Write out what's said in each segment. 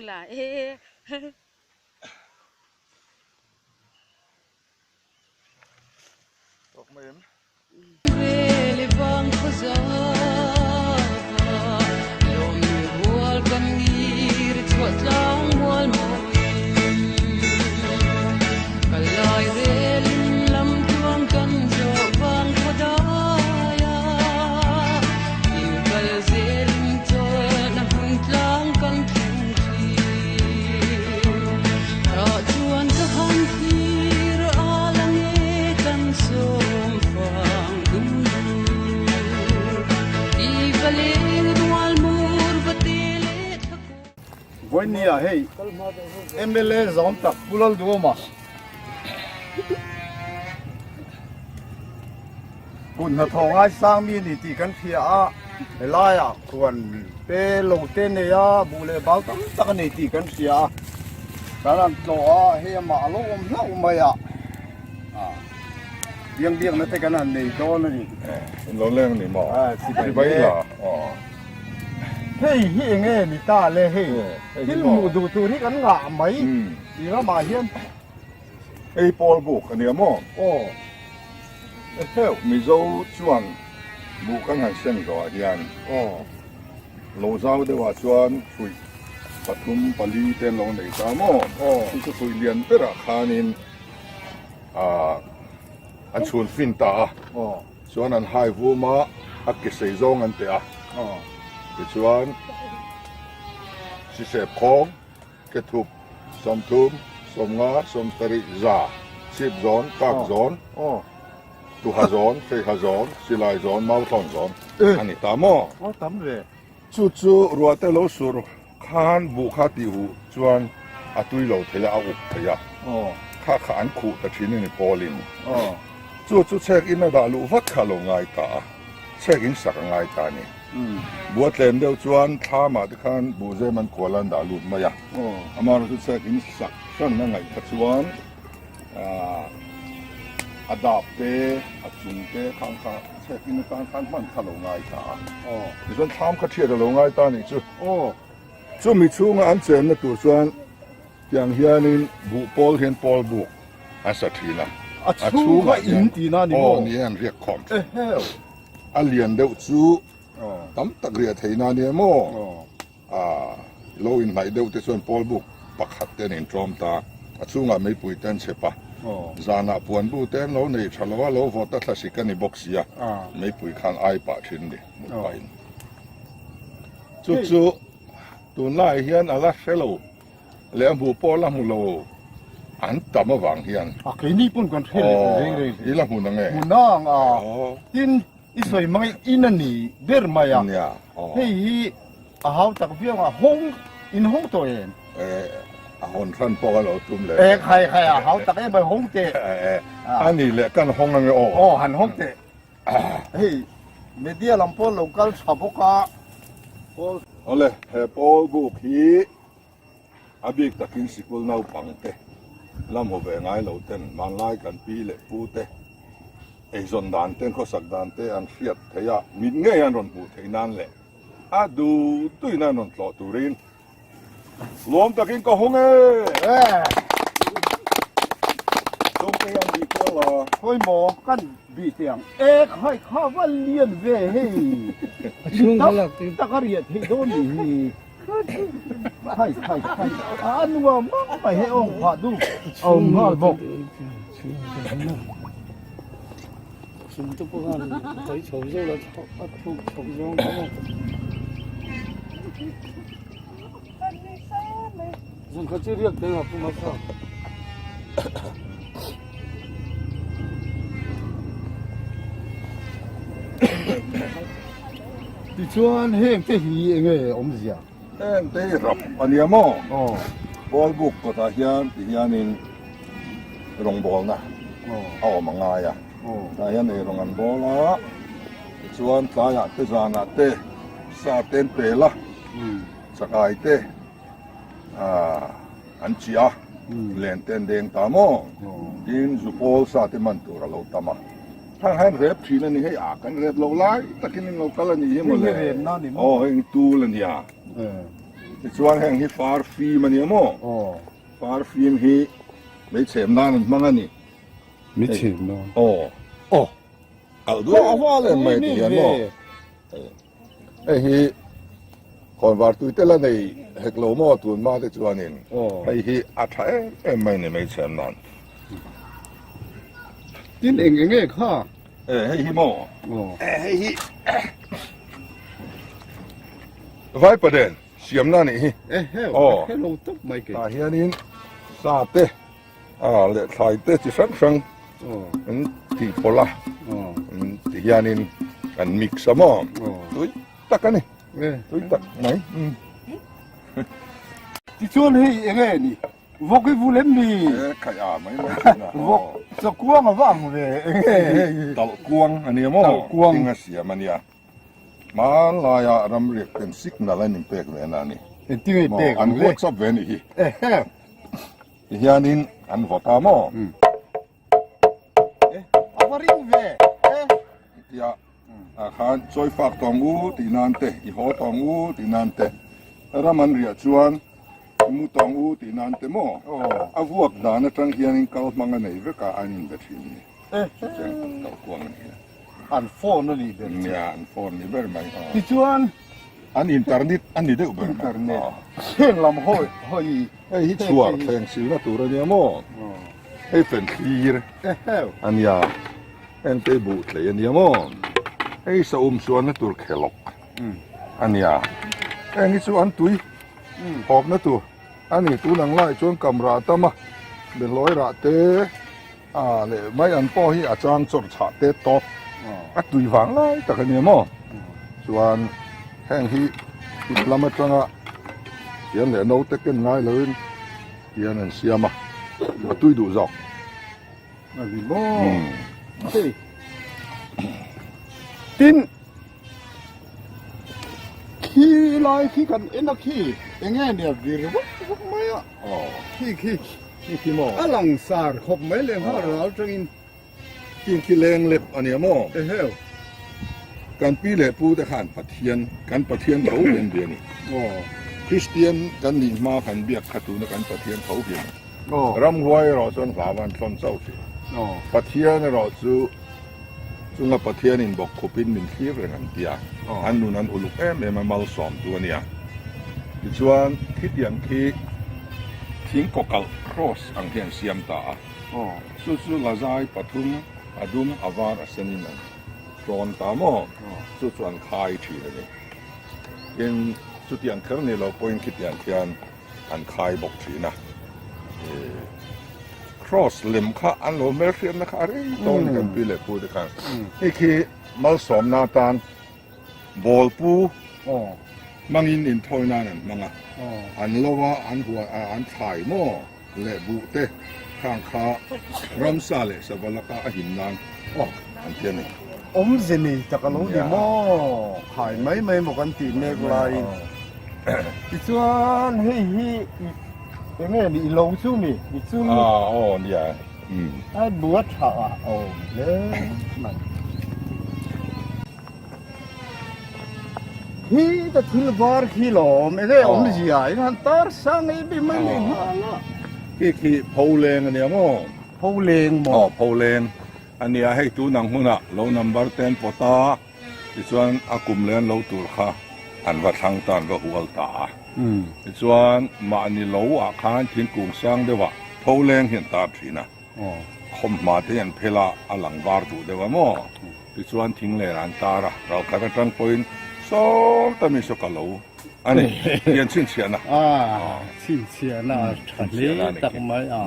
La e. Tawk mai em? Vawinia hei mla zawm tak Pu Lalduhawma kut hnathawh ngaisang mi a ni tih kan hria a, helaiah khuan te lo te nei a, buh leh bal tam tak a nei tih kan hria a, kan han tlawh a, hei amah a lo awm hlauh mai a, biang biakna te kan han nei dawn a ni. In lo leng a ni maw? Chibai la. Hei hi eng nge ni ta le hei thil hmuh duh tur hi kan ngah mai i ramah hian. Hei pawl buk a nia maw? Aw. Eheu. Mizo chuan buh kan han seng zawhah hian Aw. Lo zau deuhah chuan hruih pathum pali te an lo nei ta maw? Aw. Chu chu hruih lian berah khanin ah an chhun fin ta a. Aw. Chuan an hai vum a, a ke sei zawng an teh a. Aw. Tichuan sisep khawng. Kethup, 30, 50, 70, 100, chhip zawn, kak zawn, tuha zawn, feiha zawn, silai zawn, mauthlawn zawn a ni ta maw? Chu chu ruahte lo sur khan buh kha tih huh chuan a tui lo thei a, a up thei a, kha kha an khuh ta thin a ni Paulin. Chu chu chhek in a dah luh vat kha a lo ngai ta a, chhek in sak a ngai ta a ni. Bua tlem deuh chuan thlamah te khan buhzem an kual an dah lut mai a, amaherawhchu chu chhek in sak hran a ngaih kha chuan a dap te a chung te khang kha chhek in atan khan hman kha lo ngai ta a, tichuan thlam kha thiat a lo ngai ta a nih chu. Chumi chhunga an chenna tur chuan tiang hianin buh pawl hian pawl buk a sa thin a, a chhungah hian aw ni e an riak khawm thin. A lian deuh chu tam tak riah theihna a nia maw? Lo inhnaih deuh te chuan pawl buk pakhat te an inṭawm ta. A chhungah meipui te an chep a, zanah puanbu te an lo nei tha lo a, lo vawt a thlasik a ni bawk sia, meipui khan ai pah thin ni mut pahin. Chu chu tunlaiah hian a la hre lo. Leh a hmuh pawh la hmu lo an tam avang hian. A keini pawn kan hre leh reng reng. I la hmu nang e. Hmu nang a. Tin i sawi hmang i in a ni ber mai a. Nia. Hei hi a hau tak viau a hawng in hawng tawh em? A hawn hran pawh a lo tum leh. E khai khai a hau tak em mai hawng teh. A ni leh kan hawng ange aw. Aw han hawng teh. Hei media lam pawh lo kal tha bawk a. Awle he pawl buk hi A bik takin sikul naupang te, la hmu ve ngai lo ten hmanlai kan pi leh pu te eizawn dan te, khawsak dan te an hriat theih a, mit ngei an rawn hmuh theih nan leh a duh duhin an rawn tlawh turin lawm takin ka hawng e! Sawmte hian bih kual a. Khawi maw kan bih teh ang e khai kha va lian ve hei tak tak a riah theih dawn nih hi. Khai khai khai a nuam mang mai hei awng phah du a awm nghal bawk. Tichuan heng te hi eng nge awmzia? Heng te hi rap a nia maw? Aw. Pawlbuk kawtah hian ti hianin rawngbawlna a awm a ngai a. Tah hian ei rawng an bawl a, tichuan tlaiah te zanah te sa te an pel a, chakai te an chiah a, len te an deng ta maw? Tin zupawl sa te man tur a lo tam a. Hang hian rep thin a ni hei a kan rep lo lai takin in lo kal a ni hi mawle. Hei hi repna a ni maw? Aw hei hi tul a nia. Tichuan heng hi far fim a nia maw? Far fim hi meichhem nan an hmang a ni. Meichhem nan? Aw. Aw. Alh duai em mai ti hian maw? Hei hi khawnvar tui te la nei hek lo maw tun hma te chuanin hei hi a tha em em mai ni meichhem nan. Tin eng eng nge kha? E hei hi maw? E hei hi Vaipaden siamna nih hi. E heo, e heo lo tawp mai ke. Tah hianin sa te a leh thlai te chi hrang hrang an tih pawlh a, ti hianin an mix a maw? Tui tak a ni, tui tak mai. Tichuan hei eng nge ni? Vawk i vul em ni? E khaih a mai mai thin a. Vawk chakuang a va ang ve eng nge hei? Talh kuang a nia maw? Talh kuang. Thing a siam a nia. Hmanlaia ramriak ten signal an inpek ve na a ni. Engtin nge pek ang le? An WhatsApp ve a nih hi. Ehe. Tihianin an vawt a maw? E, a va ring ve. E. Tia ah khan chawi fak tawng u tih nan te, i haw tawng u tih nan te, ram an riah chuan i mu tawng u tih nan te maw? A vuak dan atang hianin kal hmang a nei vek a, an inbe thin a ni. Chutiang tak kal kuang a ni a. An phone a nih ber chu. Nia, an phone ni ber mai. Tichuan. An internet a ni deuh ber mai. Internet. Heng lam hawi hawi. Hei hi chhuar thleng silna tur a nia maw? Hei fen thlir a nia. Heng te hi buh tlei a nia maw? Hei saum suanna tur khelawk a nia. Heng hi chu an tui hawpna tur a ni. Tun ang laiah chuan kam rah tam a, behlawi rah te a leh mai an pawh hi a chang chawrh chhah te tawp a tui vang lai tak a nia maw? Chuan heng hi ip lam atanga hian leh naute ken ngai loin hian an siam a, a tui duh zawk. A ni maw? Hei. Tin, khi lai khi kan en a khi, enge nia vir vak vak mai a. Khi khi. Khi khi maw? A lang sar khawp mai leh nghal ral tangin. Khi khi leng lep a nia maw? Eheu. Kan pi leh pu te khan Pathian, kan Pathian tho hian bia a ni. Kristian kan nih hma kan biak kha tuna kan Pathian tho hian. Ramhuai erawh chuan hla van thlawn chauh thin. Pathian erawh chu chunga Pathianin bawk khupin min thlir reng an ti a, an nun an uluk em em a, malsawmtu a nia. Tichuan khitiang khi thing kawkalh, cross, ang hi an siam ta a, chu chu lazai pathum a dum a var a senin an tlawn ta maw? Chu chu an khai thin a ni. Tin, chutiang kher ni lo pawhin khitiang khian an khai bawk thin a, cross lem kha an lo hmelhriatna kha a rei tawh a ni kan pi leh pu te khan. Hei khi malsawmna atan bawlpu hmangin inthawi nan an hmang a, an lo a, an huan a, an thlai maw leh buh te khang kha ramsa leh sava laka a him nan an ti a ni. Awmze nei tak a lo ni maw? Khai mai mai maw kan tih mek laiin. Tichuan hei hi eng nge ni i lo chu mi? I chu mi? Ah aw nia. A bua tha a awm hle mai. Hi ta thil var khi lawm eng nge awmzia in han tar sang ei bi mai leh nghal a. Khi khi pholeng a nia maw? Pholeng maw? Aw pholeng. A nia hei tun ang hunah lo number ten pawt a, tichuan a kum leh an lo tur kha an va thlang ta an va hual ta a. Tichuan mahni lo ah khan thingkung sang deuh ah tho leng hi an tar thin a, khawmhma te hi an phel a, a lang var duh deuh a maw? Tichuan thing len ah an tar a, ralkhat atang pawhin sawm ta mi saw ka lo a ni tih an chhinchhiahna. A, chhinchhiahna a tha hle tak mai a.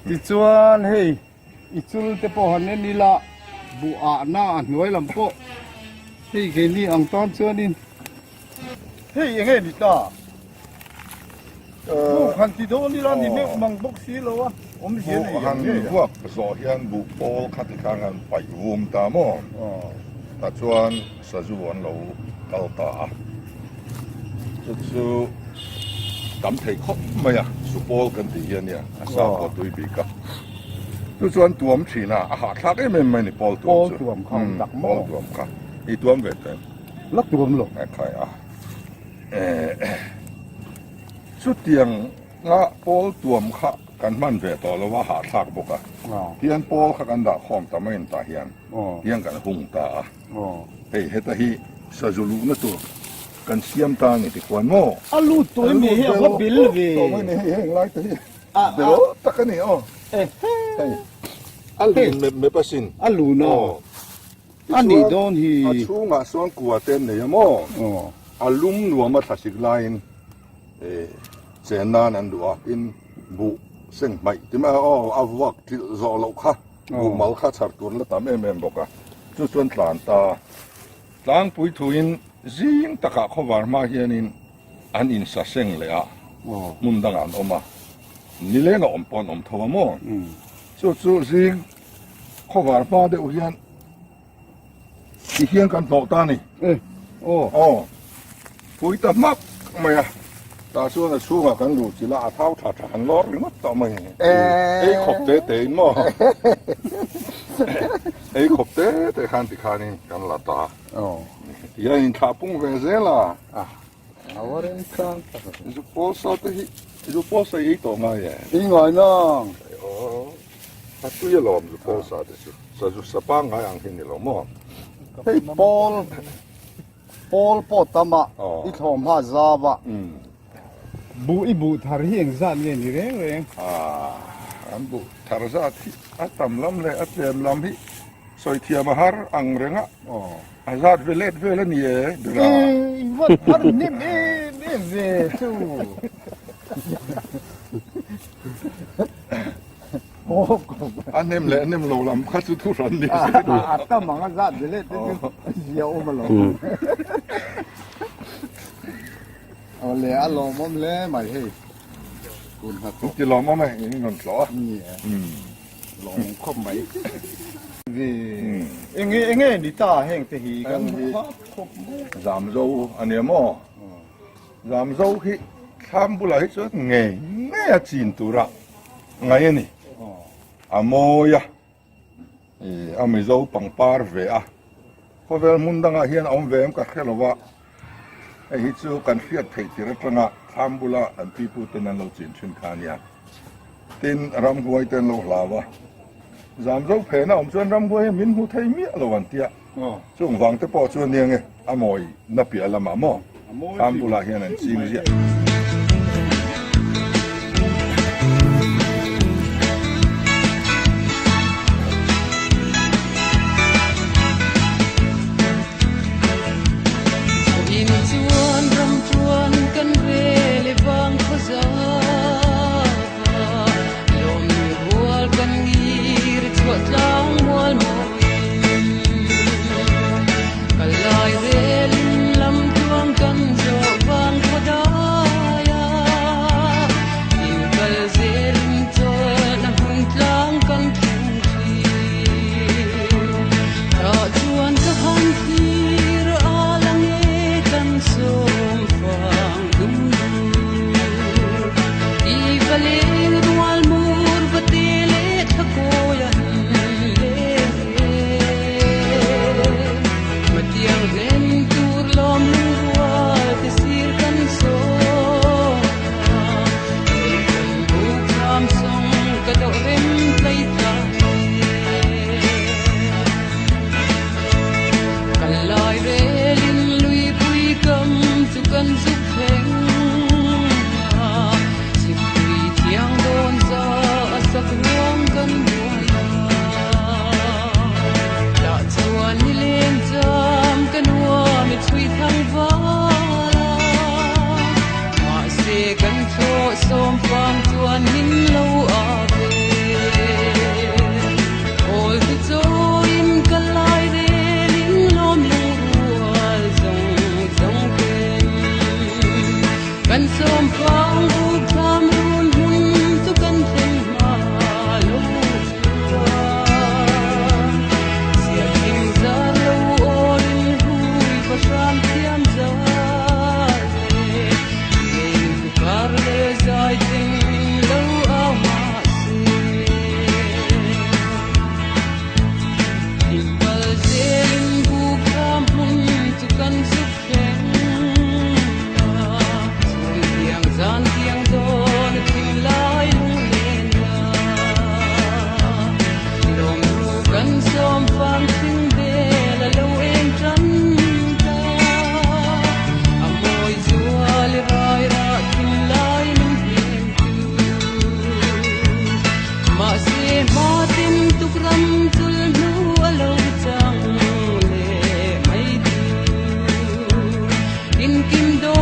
Tichuan hei i chul te pawh han en ila buh ahna a hnuai lam pawh hei keini ang tan chuanin hei eng nge ni ta buh han ti dawn ila ni meuh mang bawk si lo a awmzia nei ang nge han vuak zawh hian buh pawl kha ti khan han paih vum ta maw tah chuan sazu an lo kal ta a chu chu tam thei khawp mai a supawl kan tih hi a nia a sa pawh tui bik a chu chuan tuam thin a a hahthlak em em mai a ni pawl tuam chu pawl tuam kha awm tak maw pawl tuam kha i tuam ve teh la tuam lo a khai a. Chutiang nga pawl tuam kha kan hman ve tawh lo a, hahthlak bawk a. Tihian pawl kha kan dah khawm ta mai ang tah hian, tihian kan hung ta a. Hei heta hi sazu luhna tur kan siam ta a ni tikhuan maw? A lut tawh em hei a va bel ve. Tawh mai ni hei heng lai te hi bel tak a ni aw. Hei a lun mep mep asin. A lun a. A nih dawn hi. A chhungah sawn kua te an nei a maw? A lum nuam a thlasik laiin chen nan an duh a, tin buh seng hmaih ti mai a aw a vuak trilh zawh loh kha buh mal kha chhar tur la tam em em bawk a, chu chuan tlan ta tlangpui thuin zing takah khawvar hma hianin an insa seng leh a, hmun dangah an awm a, nileng a awm pawh an awm tho a maw? Chu chu zing. Khawvar hma deuh hian ti hian kan hnawh ta a ni. Aw pui ta hmak mai a, tah chuan a chhungah kan luh chilh a, a thau tha tha han lawr ringawt tawh mai a ni. Ei khawp te te in maw? Ei khawp te te khan ti khanin kan la ta. Ti hian inthlah pung ve zel a. Zu pawl sa te hi zu pawl sa i ei tawh ngai e. I ngai nang. A tui alawm zu pawl sa te chu. Sazu sa pangngai ang hi ni lo maw? Hei pawl pawl pawh tam a i thlawm hma zau a. Buh i buh thar hi eng zat nge ni reng reng? An buh thar zat hi a tam lam leh a tlem lam hi sawi thiam a har ang reng a. A zat ve let vel a ni e bera. I va thar hnem em em ve chu. A hnem leh hnem lo lam kha chu thu hran ni. A tam ang a zat ve let te chu a zia awm alawm. Awle a lawmawm hle mai hei. Kun hnathawk. Ti lawmawm e in rawn tlawh a. Ni e. Lawmawm khawp mai. Enge enge ni ta heng te hi kan hmu khawp khawp mai. Zamzo a nia maw? Zamzo hi thlam bulah hi chuan ngei ngei a chin tura ngaih a ni. A mawi a, a Mizo pangpar ve a, khawvel hmun dangah hian a awm ve em ka hre lo va, hei hi chu kan hriat theih tir atanga thlam bula kan pipu ten an lo chin thin kha a nia. Tin, ramhuai te an lo hlau a, Zamzo phena awm chuan ramhuai hi min hmu thei miah lo an tia. Chung vang te pawh chu a nia nge a mawi na piah lamah maw thlam bulah hian an ching ziah. him dawn.